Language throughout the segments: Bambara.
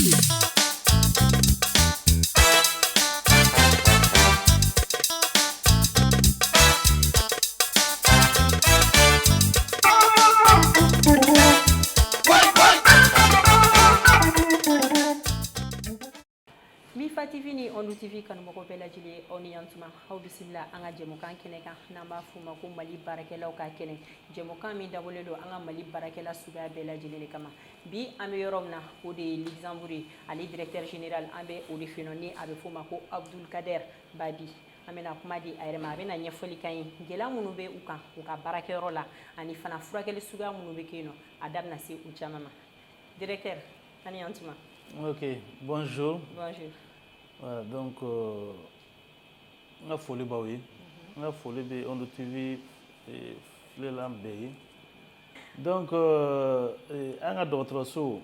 Mifa TV ni Ondu TV kanumɔgɔ bɛɛ lajɛlen, aw ni yantuma, aw bisimila an ka jɛmukan kɛnɛ kan n'an b'a f'o ma ko Mali baarakɛlaw ka kɛnɛ, jɛmukan min dabɔlen don an ka Mali baarakɛla suguya bɛɛ lajɛlen de kama. Bi an bɛ yɔrɔ min na, o de ye Luxembourg ye. Ale directeur général, an bɛ o de fɛ yen nɔ, ni a bɛ f'o ma ko Abdoul Kader Babi. An bɛna kuma di a yɛrɛ ma, a bɛna ɲɛfɔli k'an ye gɛlɛya minnu bɛ u kan u ka baarakɛyɔrɔ la, ani fana furakɛli suguya minnu bɛ kɛ yen nɔ. A da bɛna se u caman ma. Directeur, ani yantuma. Ok, bonjour. Bonjour. Voilà, donc, n ka foli b'aw ye. N ka foli bɛ Ondu TV filɛlan bɛɛ ye. Donc, an ka dɔgɔtɔrɔso,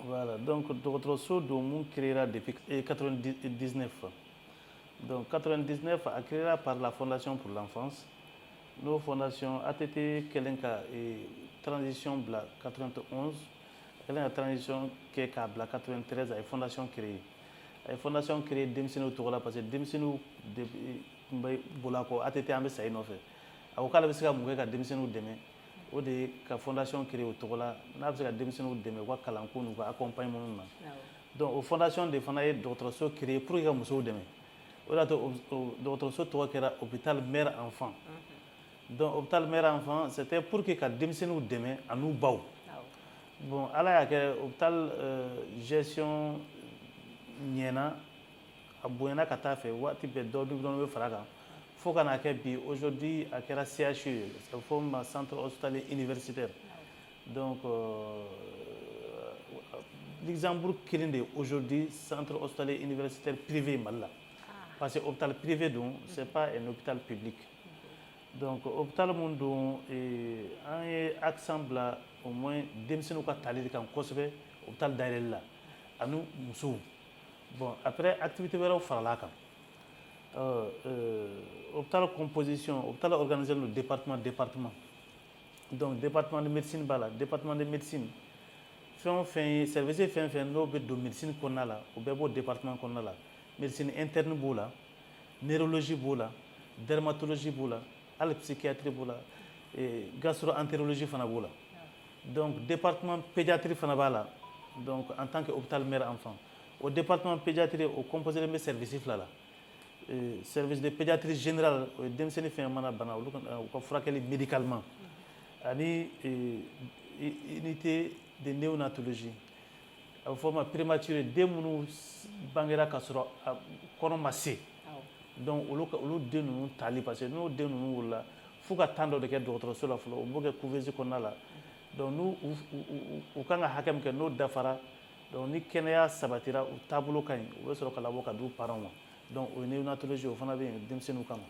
voilà, donc dɔgɔtɔrɔso don mun créera depuis 99. Donc, 99, a créera par la Fondation pour l'enfance. N'o fondation ATT kɛlen ka transition bila 91, a kɛlen ka transition kɛ k'a bila 93, a ye fondation créé. A ye fondation créé denmisɛnninw tɔgɔ la parce que denmisɛnninw de tun bɛ boli a kɔ: "ATT, an bɛ sa i nɔfɛ." A ko k'ale bɛ se ka mun kɛ ka denmisɛnninw dɛmɛ? O de ye ka fondation créé o tɔgɔ la, n'a bɛ se ka denmisɛnninw dɛmɛ u ka kalanko n'u ka accompagnement na. Donc o fondation de fana ye dɔgɔtɔrɔso créé pour que ka musow dɛmɛ. O de y'a to dɔgɔtɔrɔso tɔgɔ kɛra hôpital mère enfant. Donc hôpital mère enfant, c'était pour que ka denmisɛnninw dɛmɛ an'u baw. Bon, Ala y'a kɛ, hôpital gestion ɲɛna, a bonyana ka taa fɛ. Waati bɛɛ dɔ dɔ bɛ fara a kan fo ka n'a kɛ bi, aujourd'hui, a kɛra CHU ye, a bɛ fɔ min ma centre hospitalier universitaire. Donc Luxembourg kelen de ye aujourd'hui centre hospitalier universitaire privé Mali la, parce que hôpital privé don, c'est pas un hôpital public. Donc hôpital mun don, an ye accent bila au moins denmisɛnninw ka tali de kan kosɛbɛ hôpital dayɛlɛli la, ani musow. Bon, après, activité wɛrɛw farala a kan. Hôpital composition, hôpital organisé le département département. Donc département de médecine b'a la. Département de médecine, fɛn o fɛn ye service, fɛn fɛn n'o bɛ don médecine kɔnɔna la, o bɛɛ b'o département kɔnɔna la. Médecine interne b'o la, neurologie b'o la, dermatologie b'o la, hali psychiatrie b'o la, gastro-entérologie fana b'o la. Donc département pédiatrie fana b'a la. Donc en tant que hôpital mère enfant, o département pédiatrie, o composé bɛ service fila la: service de pédiatrie générale, o ye denmisɛnnin fɛn mana bana, olu u ka furakɛli médicalement, ani unité de néonatologie, a bɛ fɔ o ma prématuré, den minnu bangera ka sɔrɔ kɔnɔ ma se. Donc olu olu den ninnu tali, parce que n'o den ninnu wolola, f'u ka temps dɔ de kɛ dɔgɔtɔrɔso la fɔlɔ, u b'o kɛ couveuse kɔnɔna la. Donc n'u u kan ka hakɛ min kɛ, n'o dafara, donc ni kɛnɛya sabatira, u taabolo ka ɲi, u bɛ sɔrɔ ka labɔ ka d'u parents ma. Donc o ye néonatologie, o fana bɛ yen denmisɛnninw kama.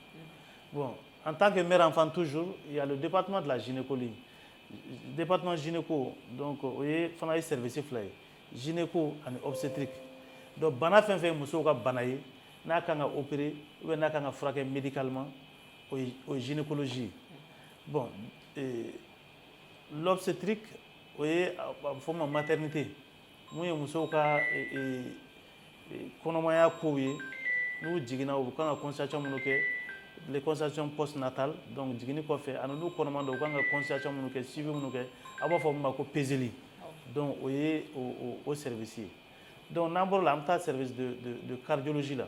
Bon, en tant que mère enfant toujours, il y a le département de la gynécologie, département gynéco. Donc o ye fana ye service fila ye, gynéco ani obstétrique. Donc bana fɛn fɛn ye musow ka bana ye, n'a kan ka opérer ou bien n'a kan ka furakɛ médicalement, o ye gynécologie ye. Bon, l'obstétrique, o ye a bɛ fɔ o ma maternité, mun ye musow ka kɔnɔmaya kow ye, n'u jiginna, u kan ka consultation minnu kɛ, les consultations postnatales. Donc jiginni kɔfɛ, ani n'u kɔnɔman don, u kan ka consultation minnu kɛ, suivi minnu kɛ, a b'a fɔ min ma ko peseli. Donc o ye o service ye. Donc n'an bɔr'o la, an bɛ taa service de cardiologie la.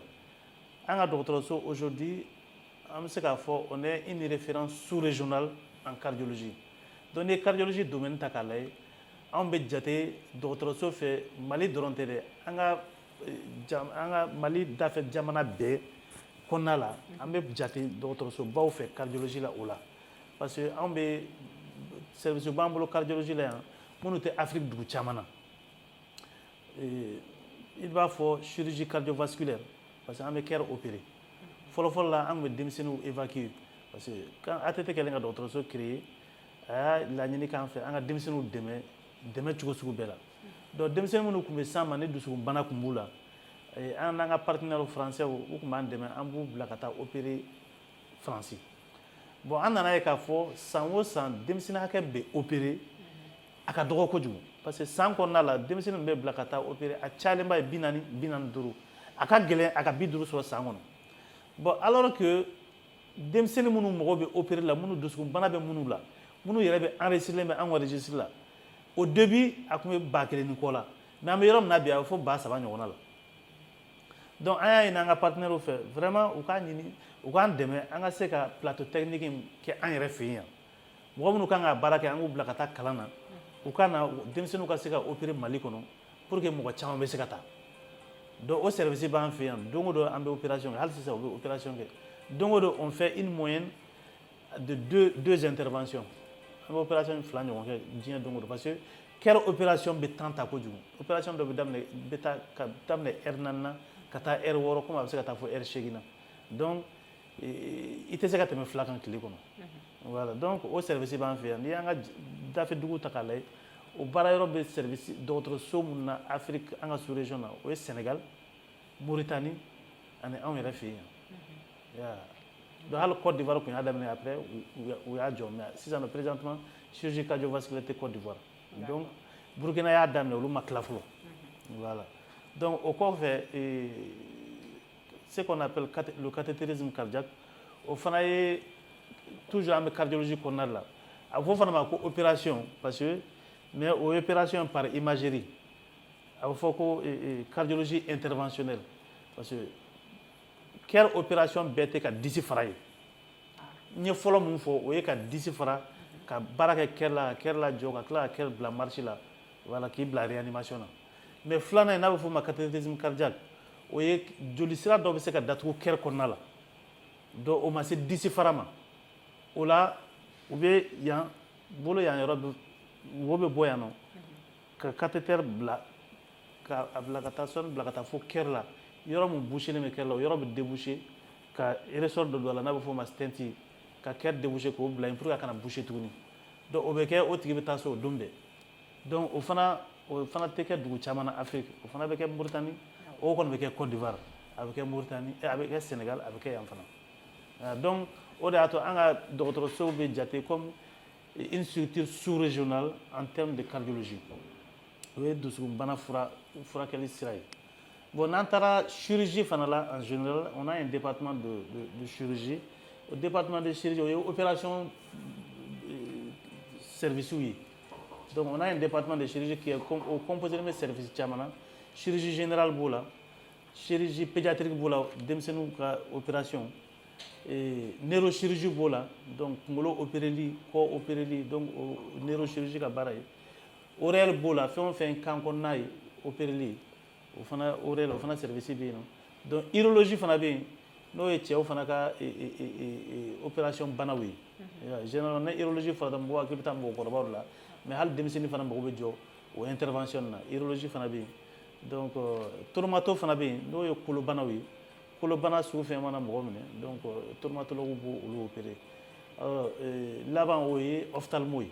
An ka dɔgɔtɔrɔso, aujourd'hui, an bɛ se k'a fɔ on est une référence sous-régionale en cardiologie. Donc n'i ye cardiologie domaine ta k'a lajɛ, anw bɛ jate dɔgɔtɔrɔso fɛ Mali dɔrɔn tɛ dɛ, an ka Mali dafɛ jamana bɛɛ kɔnɔna la, an bɛ jate dɔgɔtɔrɔsobaw fɛ cardiologie la o la, parce que anw bɛ service b'an bolo cardiologie la yan minnu tɛ Afrique dugu caman na. I b'a fɔ chirurgie cardiovasculaire, parce que an bɛ cœur opérer. Fɔlɔ fɔlɔ la, an tun bɛ denmisɛnninw évacuer, parce que quand ATT kɛlen ka dɔgɔtɔrɔso créer, a y'a laɲini k'an fɛ an ka denmisɛnninw dɛmɛ dɛmɛ cogo sugu bɛɛ la. Donc denmisɛnnin minnu tun bɛ s'an ma ni dusukunbana tun b'u la, an n'an ka partenaires français, u tun b'an dɛmɛ, an b'u bila ka taa opérer Faransi. Bon, an nana ye k'a fɔ san o san, denmisɛnnin hakɛ bɛ opérer, a ka dɔgɔ kojugu, parce que denmisɛnnin dɔw bɛ yen, u bɛ na ni Parce que san kɔnɔna la, denmisɛnnin bɛ bila ka taa opérer, a cayalenba ye 40, 45. A ka gɛlɛn a ka 50 sɔrɔ san kɔnɔ. Bon, alors que denmisɛnnin minnu mago bɛ opérer la, minnu dusukunbana bɛ minnu la, minnu yɛrɛ bɛ enregistré bɛ an ka registre la, au début a tun bɛ 1000 ni kɔ la, mais an bɛ yɔrɔ min na bi, a bɛ fɔ 3000 ɲɔgɔnna la. Donc an y'a ɲini an ka partenaires fɛ, vraiment, u k'a ɲini u k'an dɛmɛ, an ka se ka plateau technique in kɛ an yɛrɛ fɛ yen yan. Mɔgɔ minnu kan ka baara kɛ, an k'u bila ka taa kalan na, u ka na, denmisɛnninw ka se ka opérer Mali kɔnɔ, pour que mɔgɔ caman bɛ se ka taa. Donc o service b'an fɛ yan. Don o don an bɛ opération kɛ. Hali sisan u bɛ opération kɛ. Don o don, on fait une moyenne de deux interventions. An bɛ opération fila ɲɔgɔn kɛ diɲɛ don o don, parce que cœur opération bɛ temps ta kojugu. Opération dɔ bɛ daminɛ, bɛ taa ka daminɛ heure 4 na ka taa heure 6, komi a bɛ se ka taa fɔ heure 8 na. Donc i tɛ se ka tɛmɛ fila kan tile kɔnɔ. Voilà, donc o service b'an fɛ yan. N'i y'an ka dafɛ dugu ta k'a lajɛ, o baara yɔrɔ bɛ service dɔgɔtɔrɔso mun na Afrique, an ka sous région na, o ye Sénégal, Mauritanie ani anw yɛrɛ fɛ yen yan. Donc hali Côte d'Ivoire tun y'a daminɛ, après u y'a jɔ. Mais sisan nɔ, présentement, chirurgie cardiovasculaire tɛ Côte d'Ivoire. Donc Burkina y'a daminɛ, olu ma tila fɔlɔ. Voilà, donc o kɔfɛ, ce qu'on appelle le cathétérisme cardiaque, o fana ye toujours an bɛ cardiologie kɔnɔna la. A bɛ fɔ fana ma ko opération, parce que, mais o ye opération par imagerie. A bɛ fɔ ko cardiologie interventionnelle, parce que cœur opération bɛɛ tɛ ka disi fara ye. N ye fɔlɔ mun fɔ, o ye ka disi fara, ka baara kɛ cœur la, ka cœur lajɔ, ka tila ka cœur bila marche la, voilà, k'i bila réanimation na. Mais filanan in, n'a bɛ f'o ma cathétérisme cardiaque, o ye joli sira dɔ bɛ se ka datugu cœur kɔnɔna la. Donc o ma se disi fara ma. O la, u bɛ yan bolo, yan yɔrɔ bɛ, wo bɛ bɔ yan nɔ, ka cathéter bila, ka a bila ka taa sɔnni bila ka taa fo cœur la. Yɔrɔ mun bouché bɛ cœur la, o yɔrɔ bɛ débouché, ka ressort dɔ don a la n'a bɛ f'o ma stent, ka cœur débouché k'o bila yen pour que a kana bouché tuguni. Donc o bɛ kɛ, o tigi bɛ taa so o don bɛɛ. Donc o fana tɛ kɛ dugu caman na Afrique. O fana bɛ kɛ Mauritanie, o kɔni bɛ kɛ Côte d'Ivoire, a bɛ kɛ Mauritanie, a bɛ kɛ Sénégal, a bɛ kɛ yan fana. Donc o de y'a to an ka dɔgɔtɔrɔsow bɛ jate comme une structure sous-régionale en termes de cardiologie. O ye dusukunbana furakɛli sira ye. Bon, n'an taara chirurgie fana la, en général, on a un département de chirurgie. O département de chirurgie, o ye opération service ye. Donc on a un département de chirurgie qui est o composé bɛ service caman na. Chirurgie générale b'o la, chirurgie pédiatrique b'o la, denmisɛnninw ka opération, neurochirurgie b'o la, donc kunkolo opéreli, kɔ opéreli, donc o neurochirurgie ka baara ye. ORL b'o la, fɛn o fɛn kan kɔnɔna ye opéreli, o fana ORL, o fana service bɛ yen nɔ. Donc urologie fana bɛ yen, n'o ye cɛw fana ka opération banaw ye. Généralement, ni urologie fɔra, mɔgɔw hakili bɛ taa mɔgɔkɔrɔbaw la, mais hali denmisɛnnin fana mago bɛ jɔ o intervention na. Urologie fana bɛ yen. Donc traumato fana bɛ yen, n'o ye kolobanaw ye. Kolobana sugu fɛn mana mɔgɔ minɛ, donc traumatologue b'o olu opérer. Laban, o ye ophtalmo ye.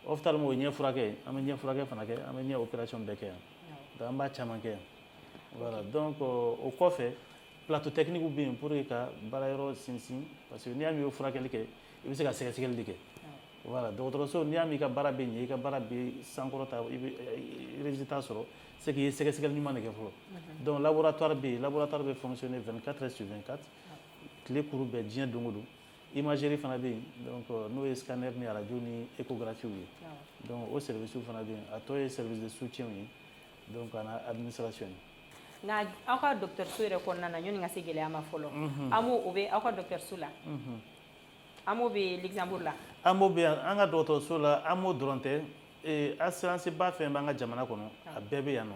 Ophtalmo, o ye ɲɛ furakɛ. An bɛ ɲɛ furakɛ fana kɛ, an bɛ ɲɛ opération bɛɛ kɛ yan. Donc an b'a caman kɛ yan. Voilà, donc o kɔfɛ, plateau technique bɛ yen pour que ka baara yɔrɔ sinsin, parce que n'i y'a mɛn i bɛ furakɛli kɛ, i bɛ se ka sɛgɛsɛgɛli de kɛ. Voilà, dɔgɔtɔrɔso, n'i y'a mɛn i ka baara bɛ ɲɛ, i ka baara bɛ sankɔrɔta, i bɛ résultat sɔrɔ, c'est que i ye sɛgɛsɛgɛli ɲuman de kɛ fɔlɔ. Donc laboratoire bɛ yen, laboratoire bɛ fonctionner 24 heures sur 24, tile kuru bɛɛ, diɲɛ don o don. Imagerie fana bɛ yen, donc n'o ye scanner ni radio ni échographie ye. Donc o service fana bɛ yen. A tɔ ye service de soutien ye, donc a n'a administration ye. Nka aw ka dɔgɔtɔrɔso yɛrɛ kɔnɔna na, yanni ka se gɛlɛya ma fɔlɔ, AMO, o bɛ aw ka dɔgɔtɔrɔso la? AMO bɛ Luxembourg la? AMO bɛ yan, an ka dɔgɔtɔrɔso la. AMO dɔrɔn tɛ, assurance ba fɛn b'an ka jamana kɔnɔ, a bɛɛ bɛ yan nɔ.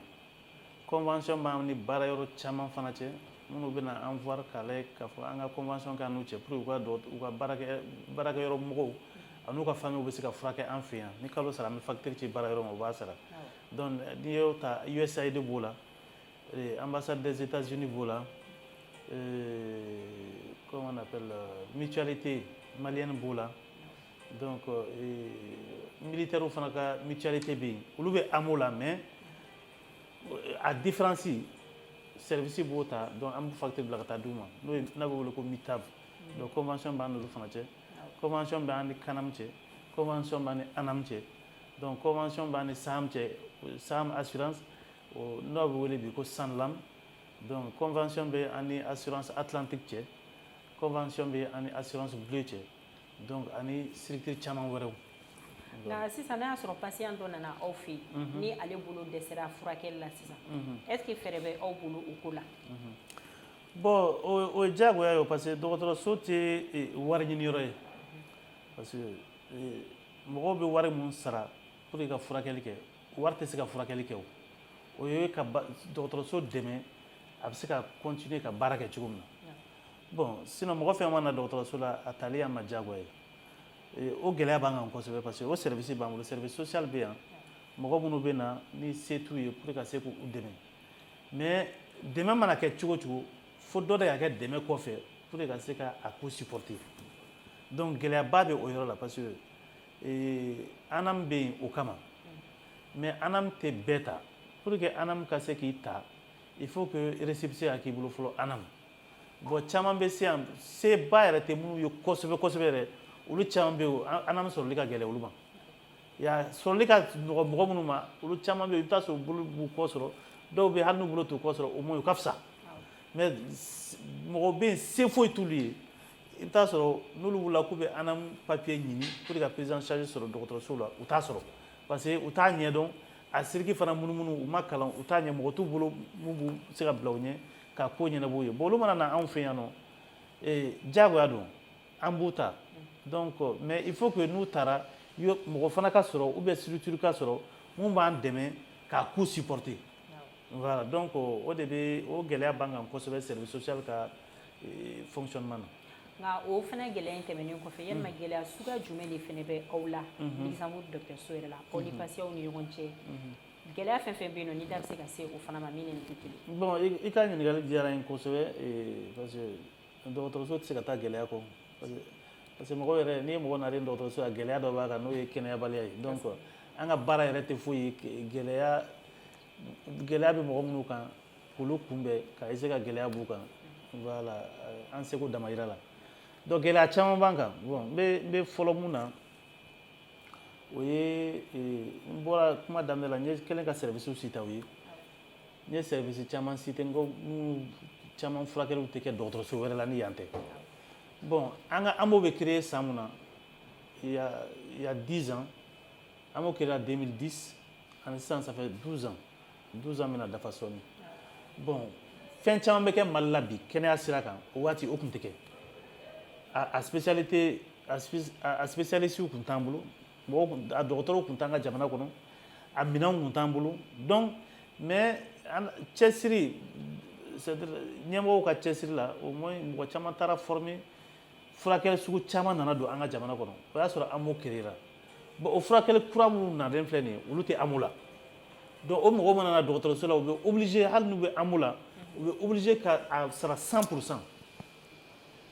Convention b'an ni baara yɔrɔ caman fana cɛ, minnu bɛ na an voir k'a lajɛ k'a fɔ an ka convention k'an n'u cɛ, pour que u ka baarakɛyɔrɔ mɔgɔw an'u ka famille bɛ se ka furakɛ an fɛ yan. Ni kalo sara, an bɛ facture ci baara yɔrɔ ma, u b'a sara. Donc n'i y'o ta, USAID b'o la, ambassade des États-Unis b'o la, comment on appelle, mutualité malienne b'o la. Donc militaires fana ka mutualité bɛ yen, olu bɛ AMO la, mais a différence, service b'o ta. Donc an bɛ facture bila ka taa d'u ma, n'o ye n'a bɛ wele ko MITAV. Donc convention b'an n'olu fana cɛ, convention b'an ni CANAM cɛ, convention b'an ni ANAM cɛ. Donc convention b'an ni Saham cɛ, Saham Assurance, n'o bɛ wele bi ko Sanlam. Donc convention bɛ an ni Assurance Atlantique cɛ, convention bɛ an ni Assurance Bleue cɛ, donc ani structure caman wɛrɛw. Nka sisan, n'a y'a sɔrɔ patient dɔ nana aw fɛ yen, ni ale bolo dɛsɛra furakɛli la sisan, est ce que fɛɛrɛ bɛ aw bolo o ko la? Bon, o ye diyagoya ye o, parce que dɔgɔtɔrɔso tɛ wari ɲini yɔrɔ ye, parce que mɔgɔw bɛ wari mun sara pour que ka furakɛli kɛ, wari tɛ se ka furakɛli kɛ. O ye ka dɔgɔtɔrɔso dɛmɛ, a bɛ se ka continuer ka baara kɛ cogo min na. Bon, sinon mɔgɔ fɛn ma na dɔgɔtɔrɔso la, a tali y'an ma diyagoya ye. O gɛlɛya b'an kan kosɛbɛ, parce que o service b'an bolo, service social bɛ yan, mɔgɔ minnu bɛ na ni se t'u ye, pour que ka se k'u dɛmɛ. Mais dɛmɛ mana kɛ cogo o cogo, fo dɔ de ka kɛ dɛmɛ kɔfɛ pour que ka se ka a ko supporter. Donc gɛlɛyaba bɛ o yɔrɔ la, parce que ANAM bɛ yen o kama, mais ANAM tɛ bɛɛ ta. Pour que ANAM ka se k'i ta, il faut que récépissé ka k'i bolo fɔlɔ ANAM. Bon, caman bɛ se yan, seba yɛrɛ tɛ minnu ye kosɛbɛ kosɛbɛ yɛrɛ, olu caman bɛ yen, ANAM sɔrɔli ka gɛlɛn olu ma. Ya sɔrɔli ka nɔgɔ mɔgɔ minnu ma, olu caman bɛ yen, i bɛ taa sɔrɔ u bolo b'u kɔ sɔrɔ, dɔw bɛ yen, hali n'u bolo t'u kɔ sɔrɔ, au moins u ka fisa. Mais mɔgɔ bɛ yen, se foyi t'olu ye, i bɛ taa sɔrɔ n'olu wulila k'u bɛ ANAM papier ɲini pour que ka prise en charge sɔrɔ dɔgɔtɔrɔso la, u t'a sɔrɔ, parce que u t'a ɲɛdɔn. A siriki fana munumunu, u ma kalan, u t'a ɲɛ, mɔgɔ t'u bolo mun b'u se ka bila u ɲɛ ka ko ɲɛnabɔ u ye. Bon, olu mana na anw fɛ yan nɔ, diyagoya don, an b'u ta. Donc mais il faut que n'u taara, mɔgɔ fana ka sɔrɔ ou bien structure ka sɔrɔ mun b'an dɛmɛ k'a coût supporter. Voilà, donc o de bɛ, o gɛlɛya b'an kan kosɛbɛ service social ka fonctionnement na. Nka o fana gɛlɛya in tɛmɛnen kɔfɛ, yalima gɛlɛya suguya jumɛn de fana bɛ aw la Lisamuru dɔgɔtɔrɔso yɛrɛ la, aw ni patients ni ɲɔgɔn cɛ? Gɛlɛya fɛn fɛn bɛ yen nɔ, ni da bɛ se ka se o fana ma, min ni nin tɛ kelen. Bon, i ka ɲininkali diyara n ye kosɛbɛ, parce que dɔgɔtɔrɔso tɛ se ka taa gɛlɛya kɔ, parce que mɔgɔ yɛrɛ, n'i ye mɔgɔ nalen dɔgɔtɔrɔso la, gɛlɛya dɔ b'a kan, n'o ye kɛnɛyabaliya ye. Donc an ka baara yɛrɛ tɛ foyi ye, gɛlɛya gɛlɛya bɛ mɔgɔ minnu kan, k'olu kunbɛn, ka essayer ka gɛlɛya b'u kan. Voilà, an seko damayira la. Donc gɛlɛya caman b'an kan. Bon, n bɛ fɔlɔ mun na, o ye, n bɔra kuma daminɛ la, n ye kɛlen ka service citer aw ye. N ye service caman citer, n ko minnu caman furakɛliw tɛ kɛ dɔgɔtɔrɔso wɛrɛ la ni yan tɛ. Bon, an ka AMO bɛ créer san mun na, il y a 10 ans, AMO créé en 2010, ani sisan ça fait 12 ans, 12 ans bɛna dafa sɔɔni. Bon, fɛn caman bɛ kɛ Mali la bi kɛnɛya sira kan, o waati o tun tɛ kɛ. A spécialité, a spécialiste tun t'an bolo, mɔgɔw, a dɔgɔtɔrɔw tun t'an ka jamana kɔnɔ, a minɛnw tun t'an bolo. Donc mais an cɛsiri, c'est à dire ɲɛmɔgɔw ka cɛsiri la, au moins mɔgɔ caman taara former, furakɛli sugu caman nana don an ka jamana kɔnɔ. O y'a sɔrɔ AMO créé ra. Bon, o furakɛli kura minnu nalen filɛ nin ye, olu tɛ AMO la. Donc o mɔgɔw mana na dɔgɔtɔrɔso la, u bɛ obligé, hali n'u bɛ AMO la, u bɛ obligé ka a sara 100%.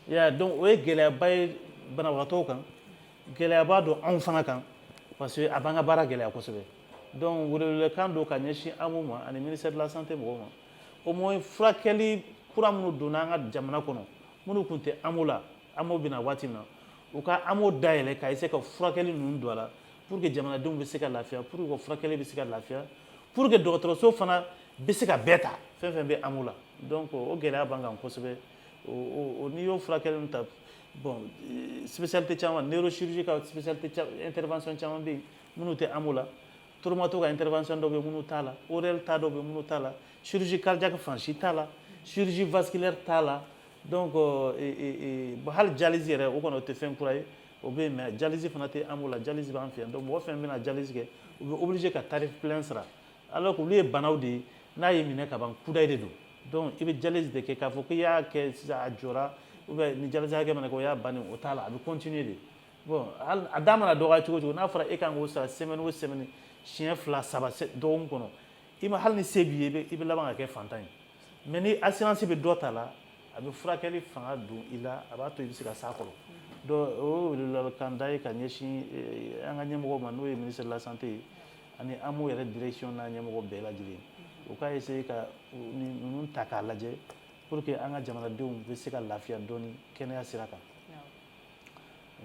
I y'a ye, donc o ye gɛlɛyaba ye banabagatɔw kan, gɛlɛyaba don anw fana kan, parce que a b'an ka baara gɛlɛya kosɛbɛ. Donc welewelekan don ka ɲɛsin AMO ma ani ministère de la Santé mɔgɔw ma, au moins furakɛli kura minnu donna an ka jamana kɔnɔ, minnu tun tɛ AMO la, AMO bɛna waati min na, u ka AMO dayɛlɛ ka essayer ka furakɛli ninnu don a la, pour que jamanadenw bɛ se ka lafiya, pour que furakɛli bɛ se ka lafiya, pour que dɔgɔtɔrɔso fana bɛ se ka bɛɛ ta, fɛn fɛn bɛ AMO la. Donc o gɛlɛya b'an kan kosɛbɛ. O n'i y'o furakɛli ninnu ta, bon, spécialité caman, neurochirurgie ka spécialité, intervention caman bɛ yen minnu tɛ AMO la, traumato ka intervention dɔw bɛ yen minnu t'a la, ORL ta dɔw bɛ yen minnu t'a la, chirurgie cardiaque fan si t'a la, chirurgie vasculaire t'a la. Donc bon, hali dialyse yɛrɛ, o kɔni o tɛ fɛn kura ye, o bɛ yen, mais dialyse fana tɛ AMO la, dialyse b'an fɛ yan. Donc mɔgɔ fɛn bɛna dialyse kɛ, u bɛ obligé ka tarif plein sara, alors que olu ye banaw de ye, n'a y'i minɛ ka ban, kudayi de don. Donc i bɛ dialyse de kɛ, k'a fɔ k'i y'a kɛ sisan a jɔra, ou bien ni dialyse hakɛ mana kɛ o y'a bannen, o t'a la, a bɛ continuer de. Bon, hali a da mana dɔgɔya cogo o cogo, n'a fɔra e kan k'o sara semaine o semaine, siɲɛ fila saba dɔgɔkun kɔnɔ, i ma, hali ni se b'i ye, i bɛ laban ka kɛ fantan ye. Mais ni assurance bɛ dɔ ta la, a bɛ furakɛli fanga don i la, a b'a to i bɛ se ka s'a kɔrɔ. Donc o ye welewelekan da ye ka ɲɛsin an ka ɲɛmɔgɔw ma, n'o ye ministère de la Santé ye ani AMO yɛrɛ direction n'a ɲɛmɔgɔ bɛɛ lajɛlen, u ka essayer ka ninnu ta k'a lajɛ pour que an ka jamanadenw bɛ se ka lafiya dɔɔni kɛnɛya sira kan.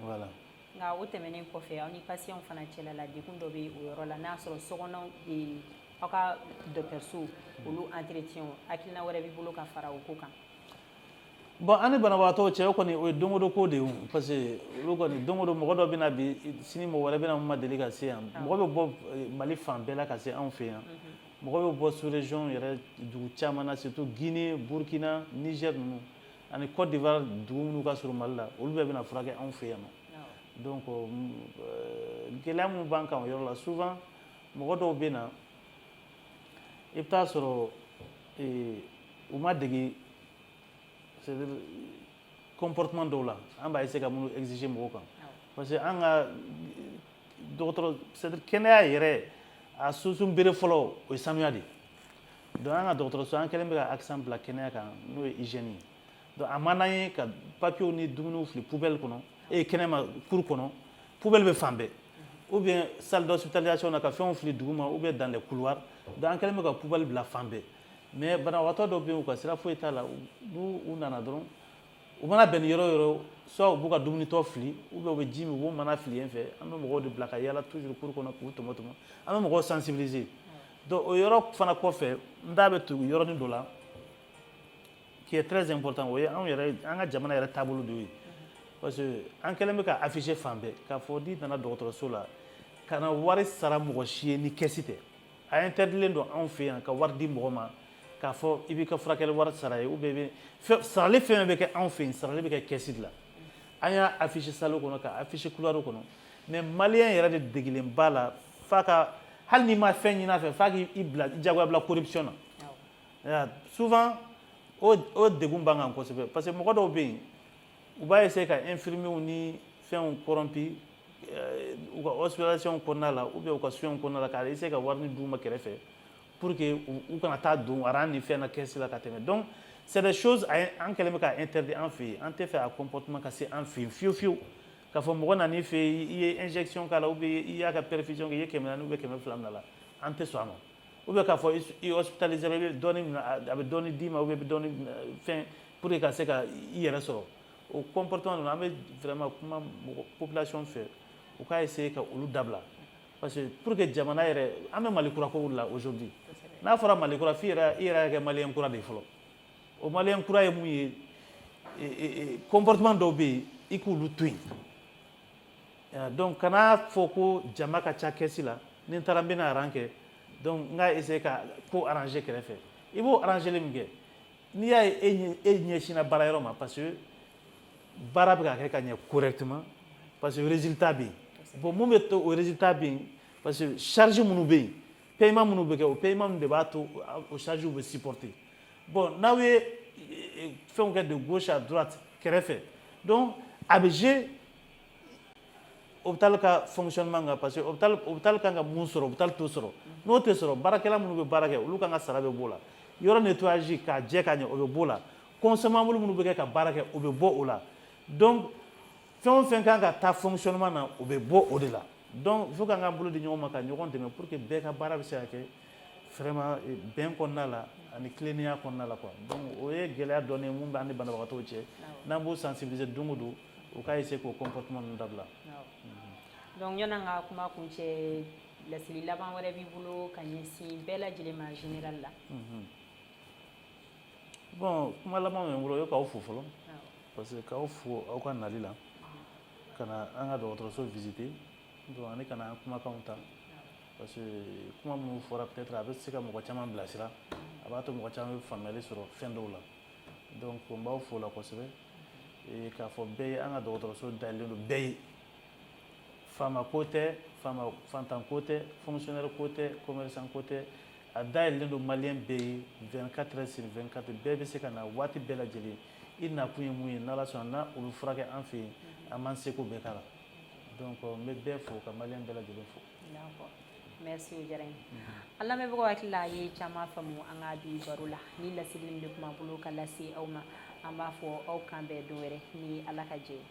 Voilà. Nka o tɛmɛnen kɔfɛ, aw ni patients fana cɛla la, degun dɔ bɛ o yɔrɔ la, n'a sɔrɔ sokɔnɔ, aw ka dɔgɔtɔrɔso olu entretien, hakilina wɛrɛ b'i bolo ka fara o ko kan? Bon, an ni banabagatɔw cɛ, o kɔni, o ye don o don ko de ye o, parce que olu kɔni, don o don, mɔgɔ dɔ bɛ na bi, sini mɔgɔ wɛrɛ bɛ na mun ma deli ka se yan. Mɔgɔ bɛ bɔ Mali fan bɛɛ la ka se anw fɛ yan. Mɔgɔ bɛ bɔ sous région yɛrɛ dugu caman na, surtout Guinée, Burkina, Niger ninnu ani Côte d'Ivoire, dugu minnu ka surun Mali la, olu bɛɛ bɛna furakɛ anw fɛ yan nɔ. Donc gɛlɛya minnu b'an kan o yɔrɔ la, souvent mɔgɔ dɔw bɛ na, i bɛ taa sɔrɔ u ma dege, c'est-à-dire comportement dɔw la, an b'a essayer ka minnu exiger mɔgɔw kan, parce que an ka dɔgɔtɔrɔ, c'est-à-dire kɛnɛya yɛrɛ, a sunsun bere fɔlɔ, o ye sanuya de ye. Donc an ka dɔgɔtɔrɔso, an kɛlen bɛ ka accent bila kɛnɛya kan, n'o ye hygiène ye. Donc a man d'an ye ka papiers ni dumuniw fili poubelle kɔnɔ e kɛnɛma, cour kɔnɔ, poubelle bɛ fan bɛɛ, ou bien salle d'hospitalisation na, ka fɛnw fili duguma, ou bien dans les couloirs. Donc an kɛlen bɛ ka poubelle bila fan bɛɛ, mais banabagatɔ dɔw bɛ yen, u ka sira foyi t'a la. N'u u nana dɔrɔn, u mana bɛn ni yɔrɔ o yɔrɔ, soit u b'u ka dumunitɔ fili, ou bien u bɛ ji min, u b'o mana fili yen fɛ. An bɛ mɔgɔw de bila ka yala toujours cour kɔnɔ k'u tɔmɔ tɔmɔ, an bɛ mɔgɔw sensibiliser. Donc o yɔrɔ fana kɔfɛ, n da bɛ tugu yɔrɔnin dɔ la qui est très important, o ye anw yɛrɛ, an ka jamana yɛrɛ taabolo de ye, parce que an kɛlen bɛ ka afficher fan bɛɛ k'a fɔ n'i nana dɔgɔtɔrɔso la, ka na wari sara mɔgɔ si ye ni caisse tɛ. A interdilen don anw fɛ yan ka wari di mɔgɔ ma k'a fɔ i b'i ka furakɛli wari sara ye, ou bien i bɛ sarali fɛn fɛn bɛ kɛ anw fɛ yen, sarali bɛ kɛ caisse de la. An y'a afficher salle kɔnɔ, ka afficher couloir kɔnɔ, mais malien yɛrɛ de degelen b'a la f'a ka, hali n'i ma fɛn ɲini a fɛ, f'a k'i bila jagoya bila corruption na. Souvent o degun b'an kan kosɛbɛ, parce que mɔgɔ dɔw bɛ yen, u b'a essayer ka infirmiers ni fɛnw corrompu u ka hospitalisation kɔnɔna la, ou bien u ka soins kɔnɔna la, k'a essayer ka wari d'u ma kɛrɛfɛ pour que u kana taa don rang ni fɛn na caisse la ka tɛmɛ. Donc c'est des choses, an kɛlen bɛ k'a interdit an fɛ yen. An tɛ fɛ a comportement ka se an fɛ yen fiyewu fiyewu, k'a fɔ mɔgɔ nan'i fɛ yen, i ye injection k'a la, ou bien i y'a ka perfusion kɛ, i ye 400 ou bien 200 minɛ a la, an tɛ sɔn a ma. Ou bien k'a fɔ i hospitalisé, i bɛ dɔɔnin minɛ, a bɛ dɔɔnin d'i ma, ou bien i bɛ dɔɔnin fɛn pour que ka se ka i yɛrɛ sɔrɔ. O comportement ninnu, an bɛ vraiment kuma mɔgɔ population fɛ, u k'a essayer ka olu dabila, parce que pour que jamana yɛrɛ, an bɛ Mali kura ko la aujourd'hui. N'a fɔra Mali kura, f'i yɛrɛ, i yɛrɛ ka kɛ malien kura de ye fɔlɔ. O malien kura ye mun ye? Comportement dɔw bɛ yen, i k'olu to yen. Donc kana fɔ ko jama ka ca caisse la, ni n taara n bɛna rang kɛ, donc n ka essayer ka ko arranger kɛrɛfɛ. I b'o arranger min kɛ, n'i y'a ye e ɲɛsinna baara yɔrɔ ma, parce que baara bɛ ka kɛ ka ɲɛ correctement, parce que résultat bɛ yen. Bon, mun bɛ to o résultat bɛ yen? Parce que charge minnu bɛ yen, paiement minnu bɛ kɛ, o paiement ninnu de b'a to o charge bɛ supporter. Bon, n'aw ye fɛnw kɛ de gauche à droite kɛrɛfɛ, donc a bɛ jouer hôpital ka fonctionnement kan, parce que hôpital kan ka mun sɔrɔ, hôpital t'o sɔrɔ. N'o tɛ sɔrɔ, baarakɛla minnu bɛ baara kɛ, olu kan ka sara bɛ b'o la, yɔrɔ nettoyage k'a jɛ ka ɲɛ, o bɛ b'o la, consommable minnu bɛ kɛ ka baara kɛ, o bɛ bɔ o la. Donc fɛn o fɛn kan ka taa fonctionnement na, o bɛ bɔ o de la. Donc il faut k'an k'an bolo di ɲɔgɔn ma ka ɲɔgɔn dɛmɛ pour que bɛɛ ka baara bɛ se ka kɛ vraiment bɛn kɔnɔna la ani tilennenya kɔnɔna la quoi. Donc o ye gɛlɛya dɔɔni ye mun b'an ni banabagatɔw cɛ. N'an b'u sensibiliser don o don, u k'a essayer k'o comportement ninnu dabila. Donc yan'an ka kuma kuncɛ, laseli laban wɛrɛ b'i bolo ka ɲɛsin bɛɛ lajɛlen ma général la? Bon, kuma laban min bɛ n bolo, o ye k'aw fo fɔlɔ, parce que k'aw fo aw ka nali la ka na an ka dɔgɔtɔrɔso visiter, donc ani ka na an kumakanw ta, parce que kuma minnu fɔra, peut-être a bɛ se ka mɔgɔ caman bilasira, a b'a to mɔgɔ caman bɛ faamuyali sɔrɔ fɛn dɔw la. Donc n b'aw fo la kosɛbɛ, k'a fɔ bɛɛ ye, an ka dɔgɔtɔrɔso dayɛlɛlen don bɛɛ ye. Faama ko tɛ, faama fantan ko tɛ, fonctionnaire ko tɛ, commerçant ko tɛ, a dayɛlɛlen don malien bɛɛ ye 24 heures sur 24. Bɛɛ bɛ se ka na waati bɛɛ lajɛlen. I nakun ye mun ye, n'Ala sɔnna n'a o bɛ furakɛ an fɛ yen, an b'an seko bɛɛ k'a la. Donc n bɛ bɛɛ fo, ka malien bɛɛ lajɛlen fo. D'accord, merci, o diyara n ye. An lamɛnbagaw, hakili la a ye caman faamu an ka bi baro la. Ni laseli min bɛ kuma bolo ka lase aw ma, an b'a fɔ aw kan bɛn don wɛrɛ ni Ala ka jɛ ye.